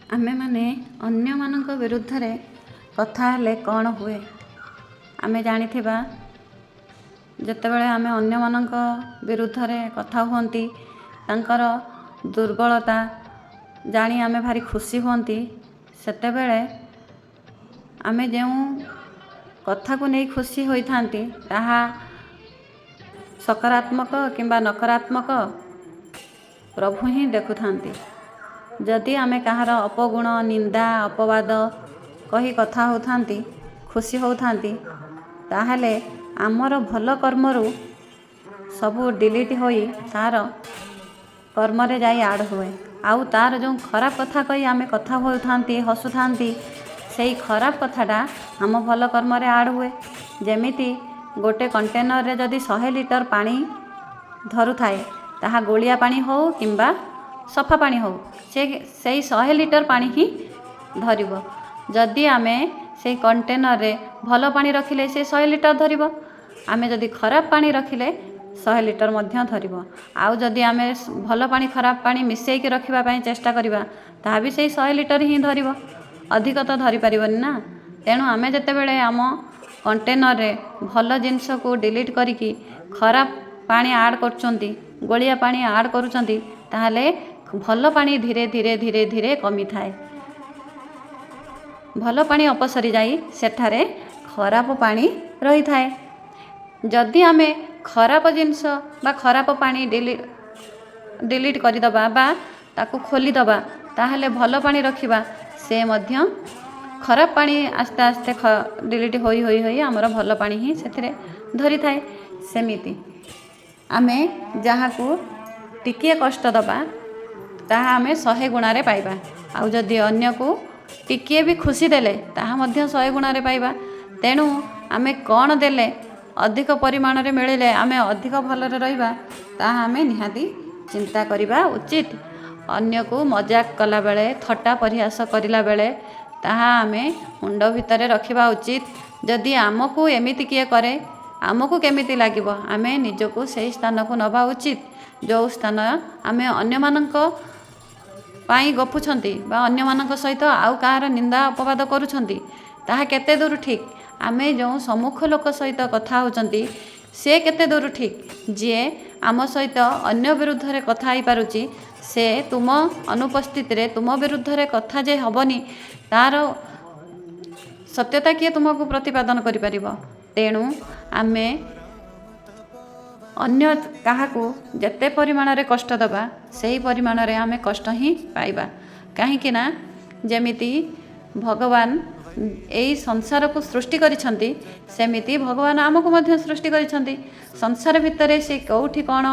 ଆମେମାନେ ଅନ୍ୟମାନଙ୍କ ବିରୁଦ୍ଧରେ କଥା ହେଲେ କ'ଣ ହୁଏ? ଆମେ ଜାଣିଥିବା, ଯେତେବେଳେ ଆମେ ଅନ୍ୟମାନଙ୍କ ବିରୁଦ୍ଧରେ କଥା ହୁଅନ୍ତି, ତାଙ୍କର ଦୁର୍ବଳତା ଜାଣି ଆମେ ଭାରି ଖୁସି ହୁଅନ୍ତି। ସେତେବେଳେ ଆମେ ଯେଉଁ କଥାକୁ ନେଇ ଖୁସି ହୋଇଥାନ୍ତି, ତାହା ସକାରାତ୍ମକ କିମ୍ବା ନକାରାତ୍ମକ ପ୍ରଭୁ ହିଁ ଦେଖୁଥାନ୍ତି। ଯଦି ଆମେ କାହାର ଅପଗୁଣ, ନିନ୍ଦା, ଅପବାଦ କହି କଥା ହେଉଥାନ୍ତି, ଖୁସି ହେଉଥାନ୍ତି, ତା'ହେଲେ ଆମର ଭଲ କର୍ମରୁ ସବୁ ଡିଲିଟ୍ ହୋଇ ତା'ର କର୍ମରେ ଯାଇ ଆଡ଼୍ ହୁଏ। ଆଉ ତା'ର ଯେଉଁ ଖରାପ କଥା କହି ଆମେ କଥା ହେଉଥାନ୍ତି, ହସୁଥାନ୍ତି, ସେଇ ଖରାପ କଥାଟା ଆମ ଭଲ କର୍ମରେ ଆଡ଼୍ ହୁଏ। ଯେମିତି ଗୋଟେ କଣ୍ଟେନର୍ରେ ଯଦି 100 ଲିଟର ପାଣି ଧରୁଥାଏ, ତାହା ଗୋଳିଆ ପାଣି ହେଉ କିମ୍ବା ସଫା ପାଣି ହେଉ, ସେ ସେଇ 100 ଲିଟର ପାଣି ହିଁ ଧରିବ। ଯଦି ଆମେ ସେଇ କଣ୍ଟେନର୍ରେ ଭଲ ପାଣି ରଖିଲେ ସେ 100 ଲିଟର ଧରିବ। ଆମେ ଯଦି ଖରାପ ପାଣି ରଖିଲେ 100 ଲିଟର ମଧ୍ୟ ଧରିବ। ଆଉ ଯଦି ଆମେ ଭଲ ପାଣି, ଖରାପ ପାଣି ମିଶାଇକି ରଖିବା ପାଇଁ ଚେଷ୍ଟା କରିବା, ତାହା ବି ସେଇ 100 ଲିଟର ହିଁ ଧରିବ, ଅଧିକ ତ ଧରିପାରିବନି ନା। ତେଣୁ ଆମେ ଯେତେବେଳେ ଆମ କଣ୍ଟେନର୍ରେ ଭଲ ଜିନିଷକୁ ଡିଲିଟ୍ କରିକି ଖରାପ ପାଣି ଆଡ଼୍ କରୁଛନ୍ତି, ଗୋଳିଆ ପାଣି ଆଡ଼୍ କରୁଛନ୍ତି, ତା'ହେଲେ ଭଲ ପାଣି ଧୀରେ ଧୀରେ ଧୀରେ ଧୀରେ କମିଥାଏ। ଭଲ ପାଣି ଅପସରି ଯାଇ ସେଠାରେ ଖରାପ ପାଣି ରହିଥାଏ। ଯଦି ଆମେ ଖରାପ ଜିନିଷ ବା ଖରାପ ପାଣି ଡିଲିଟ୍ କରିଦେବା ବା ତାକୁ ଖୋଲିଦେବା, ତା'ହେଲେ ଭଲ ପାଣି ରଖିବା, ସେ ମଧ୍ୟ ଖରାପ ପାଣି ଆସ୍ତେ ଆସ୍ତେ ଡିଲିଟ୍ ହୋଇ ହୋଇ ହୋଇ ଆମର ଭଲ ପାଣି ହିଁ ସେଥିରେ ଧରିଥାଏ। ସେମିତି ଆମେ ଯାହାକୁ ଟିକିଏ କଷ୍ଟ ଦେବା, ତାହା ଆମେ 100 ଗୁଣାରେ ପାଇବା। ଆଉ ଯଦି ଅନ୍ୟକୁ ଟିକିଏ ବି ଖୁସି ଦେଲେ, ତାହା ମଧ୍ୟ 100 ଗୁଣାରେ ପାଇବା। ତେଣୁ ଆମେ କ'ଣ ଦେଲେ ଅଧିକ ପରିମାଣରେ ମିଳିଲେ ଆମେ ଅଧିକ ଭଲରେ ରହିବା, ତାହା ଆମେ ନିହାତି ଚିନ୍ତା କରିବା ଉଚିତ। ଅନ୍ୟକୁ ମଜାକ କଲାବେଳେ, ଥଟ୍ଟା ପରିହାସ କରିଲା ବେଳେ ତାହା ଆମେ ମୁଣ୍ଡ ଭିତରେ ରଖିବା ଉଚିତ, ଯଦି ଆମକୁ ଏମିତି କିଏ କରେ, ଆମକୁ କେମିତି ଲାଗିବ? ଆମେ ନିଜକୁ ସେହି ସ୍ଥାନକୁ ନେବା ଉଚିତ, ଯେଉଁ ସ୍ଥାନ ଆମେ ଅନ୍ୟମାନଙ୍କ ପାଇଁ ଗପୁଛନ୍ତି ବା ଅନ୍ୟମାନଙ୍କ ସହିତ ଆଉ କାହାର ନିନ୍ଦା ଅପବାଦ କରୁଛନ୍ତି, ତାହା କେତେ ଦୂର ଠିକ୍? ଆମେ ଯେଉଁ ସମ୍ମୁଖ ଲୋକ ସହିତ କଥା ହେଉଛନ୍ତି, ସେ କେତେ ଦୂର ଠିକ୍? ଯିଏ ଆମ ସହିତ ଅନ୍ୟ ବିରୁଦ୍ଧରେ କଥା ହେଇପାରୁଛି, ସେ ତୁମ ଅନୁପସ୍ଥିତିରେ ତୁମ ବିରୁଦ୍ଧରେ କଥା ଯେ ହେବନି, ତା'ର ସତ୍ୟତା କିଏ ତୁମକୁ ପ୍ରତିପାଦନ କରିପାରିବ? ତେଣୁ ଆମେ ଅନ୍ୟ କାହାକୁ ଯେତେ ପରିମାଣରେ କଷ୍ଟ ଦେବା, ସେହି ପରିମାଣରେ ଆମେ କଷ୍ଟ ହିଁ ପାଇବା। କାହିଁକି ନା ଯେମିତି ଭଗବାନ ଏଇ ସଂସାରକୁ ସୃଷ୍ଟି କରିଛନ୍ତି, ସେମିତି ଭଗବାନ ଆମକୁ ମଧ୍ୟ ସୃଷ୍ଟି କରିଛନ୍ତି। ସଂସାର ଭିତରେ ସେ କେଉଁଠି କ'ଣ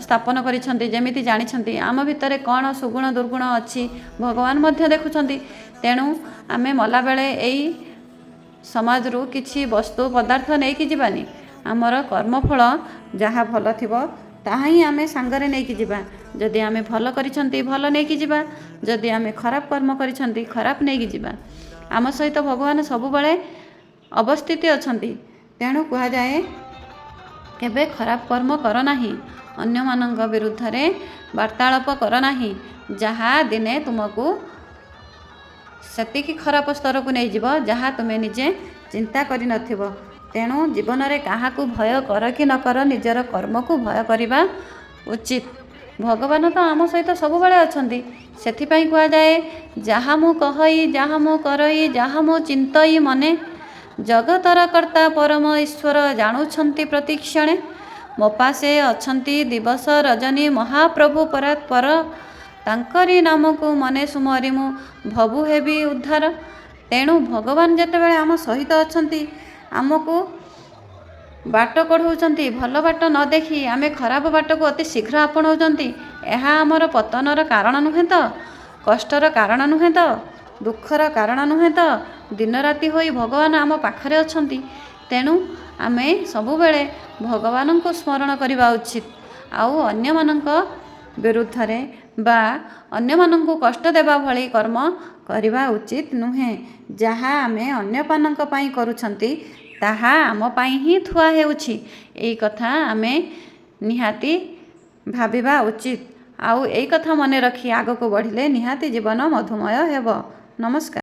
ସ୍ଥାପନ କରିଛନ୍ତି ଯେମିତି ଜାଣିଛନ୍ତି, ଆମ ଭିତରେ କ'ଣ ସୁଗୁଣ ଦୁର୍ଗୁଣ ଅଛି ଭଗବାନ ମଧ୍ୟ ଦେଖୁଛନ୍ତି। ତେଣୁ ଆମେ ମଲାବେଳେ ଏଇ ସମାଜରୁ କିଛି ବସ୍ତୁ ପଦାର୍ଥ ନେଇକି ଯିବାନି। ଆମର କର୍ମଫଳ ଯାହା ଭଲ ଥିବ, ତାହା ହିଁ ଆମେ ସାଙ୍ଗରେ ନେଇକି ଯିବା। ଯଦି ଆମେ ଭଲ କରିଛନ୍ତି, ଭଲ ନେଇକି ଯିବା। ଯଦି ଆମେ ଖରାପ କର୍ମ କରିଛନ୍ତି, ଖରାପ ନେଇକି ଯିବା। ଆମ ସହିତ ଭଗବାନ ସବୁବେଳେ ଅବସ୍ଥିତି ଅଛନ୍ତି। ତେଣୁ କୁହାଯାଏ, କେବେ ଖରାପ କର୍ମ କର ନାହିଁ, ଅନ୍ୟମାନଙ୍କ ବିରୁଦ୍ଧରେ ବାର୍ତ୍ତାଳାପ କର ନାହିଁ, ଯାହା ଦିନେ ତୁମକୁ ସେତିକି ଖରାପ ସ୍ତରକୁ ନେଇଯିବ, ଯାହା ତୁମେ ନିଜେ ଚିନ୍ତା କରିନଥିବ। ତେଣୁ ଜୀବନରେ କାହାକୁ ଭୟ କର କି ନ କର, ନିଜର କର୍ମକୁ ଭୟ କରିବା ଉଚିତ। ଭଗବାନ ତ ଆମ ସହିତ ସବୁବେଳେ ଅଛନ୍ତି। ସେଥିପାଇଁ କୁହାଯାଏ, ଯାହା ମୁଁ କହଇ, ଯାହା ମୁଁ କରଇ, ଯାହା ମୁଁ ଚିନ୍ତଇ ମନେ, ଜଗତର କର୍ତ୍ତା ପରମ ଈଶ୍ୱର ଜାଣୁଛନ୍ତି ପ୍ରତିକ୍ଷଣେ। ମୋ ପାଶେ ଅଛନ୍ତି ଦିବସ ରଜନୀ ମହାପ୍ରଭୁ ପରାତ୍ପର, ତାଙ୍କରି ନାମକୁ ମନେ ସୁମରି ମୁଁ ଭବୁ ହେବି ଉଦ୍ଧାର। ତେଣୁ ଭଗବାନ ଯେତେବେଳେ ଆମ ସହିତ ଅଛନ୍ତି, ଆମକୁ ବାଟ କଢ଼ାଉଛନ୍ତି, ଭଲ ବାଟ ନ ଦେଖି ଆମେ ଖରାପ ବାଟକୁ ଅତି ଶୀଘ୍ର ଆପଣାଉଛନ୍ତି, ଏହା ଆମର ପତନର କାରଣ ନୁହେଁ ତ? କଷ୍ଟର କାରଣ ନୁହେଁ ତ? ଦୁଃଖର କାରଣ ନୁହେଁ ତ? ଦିନ ରାତି ହୋଇ ଭଗବାନ ଆମ ପାଖରେ ଅଛନ୍ତି। ତେଣୁ ଆମେ ସବୁବେଳେ ଭଗବାନଙ୍କୁ ସ୍ମରଣ କରିବା ଉଚିତ। ଆଉ ଅନ୍ୟମାନଙ୍କ ବିରୁଦ୍ଧରେ ବା ଅନ୍ୟମାନଙ୍କୁ କଷ୍ଟ ଦେବା ଭଳି କର୍ମ କରିବା ଉଚିତ ନୁହେଁ। ଯାହା ଆମେ ଅନ୍ୟମାନଙ୍କ ପାଇଁ କରୁଛନ୍ତି, ତାହା ଆମ ପାଇଁ ହିଁ ଥୁଆ ହେଉଛି। ଏଇ କଥା ଆମେ ନିହାତି ଭାବିବା ଉଚିତ। ଆଉ ଏଇ କଥା ମନେ ରଖି ଆଗକୁ ବଢ଼ିଲେ ନିହାତି ଜୀବନ ମଧୁମୟ ହେବ। ନମସ୍କାର।